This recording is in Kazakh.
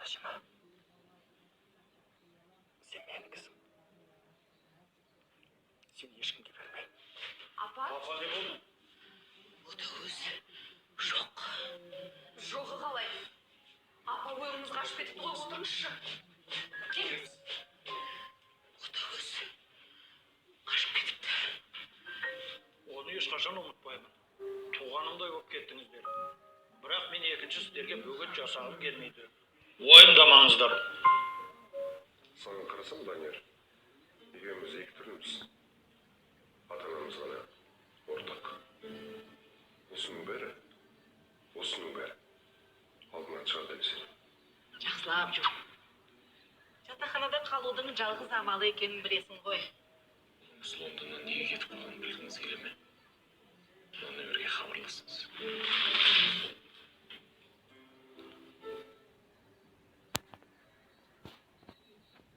Әжима, сен менікісің. Сен ешкімге берме. Апа. Апа, не болды? Ботагөз жоқ. Жоғы қалай? Апа, ойымыз қашып кетіпті ғой, отырыңызшы. Келіңіз. Ботагөз қашып кетіпті. Оны ешқашан ұмытпаймын. Туғанымдай болып кеттіңіздер. Бірақ мен екінші сіздерге бөгет жасағым келмейді. Уайымдамаңыздар. Саған қарасам, Данияр, екеуміз екі түрліміз. Ата анамыз ғана ортақ. Осының бәрі алдынан шығады деп сенемін. Жақсылап жүр. Жатақханада қалудың жалғыз амалы екенін білесің ғой. Біз Лондоннан неге кетіп қалғанын білгіңіз келе ме? Мына нөмірге хабарласыңыз.